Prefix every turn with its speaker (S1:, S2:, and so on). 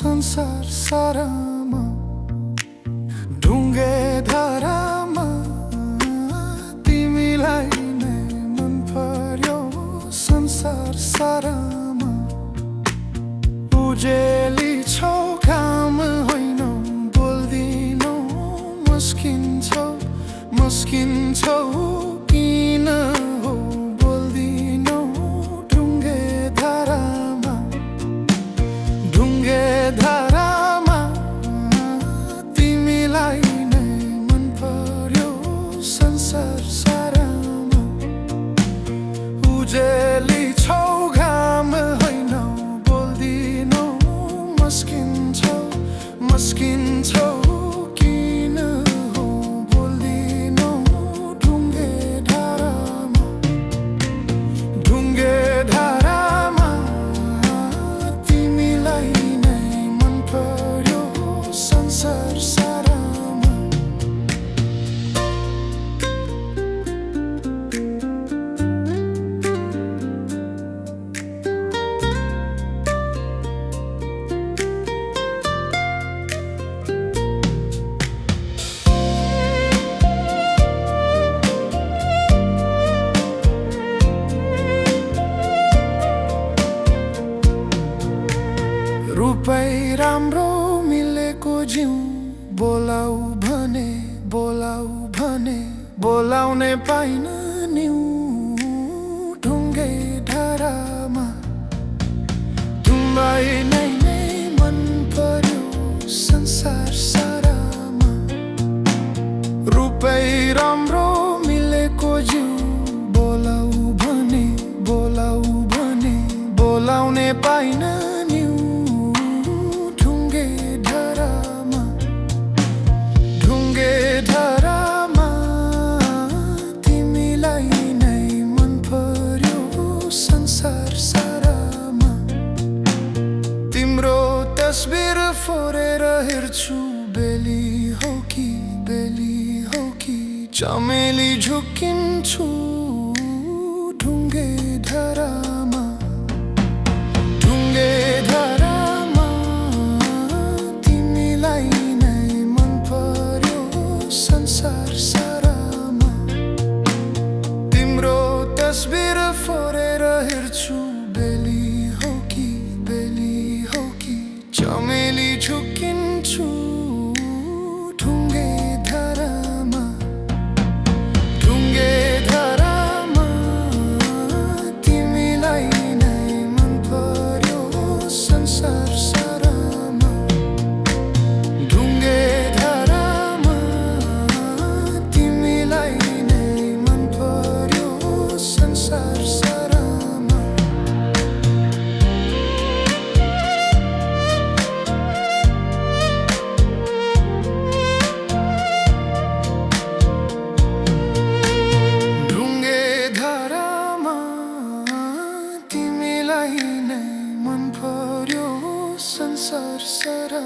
S1: संसार सारामा ढुङ्गे धारामा तिमीलाई नै मन पर्यो संसार सारामा उजेली छौ काम होइनौ बोल्दिनौ मस्किन्छौ किन हो बोल्दिनौ ढुङ्गे धारामा तिमीलाई नै मन पर्यो संसार सारामा उजेली छौ घाम होइनौ बोल्दिनौ मस्किन्छौ किन हो बोल्दिनौ ढुङ्गे धारामा तिमीलाई नै मन पर्यो संसार सारामा रूपै राम्रो मिलेको जिउ बोलाउ भने बोलाउने पाइन निउ ढुङ्गे धारामा तिमीलाई नै मन पर्यो संसार सारामा रूपै राम्रो मिलेको जिउ बोलाउ भने बोलाउने पाइन तस्बिर फोरेर हेर्छु बेली हो कि चमेली झुकिन्छु ढुङ्गे धारामा तिमीलाई नै मन पर्यो संसार सारामा तिम्रो तस्बिर फोरेर हेर्छु बेली हो कि चमेली झुकिन्छु ढुङ्गे धारामा तिमीलाई नै मन पर्यो संसार सारामा ढुङ्गे धारामा तिमीलाई नै मन पर्यो संसार सारामा तिमीलाई नै मन पर्यो संसार सारा।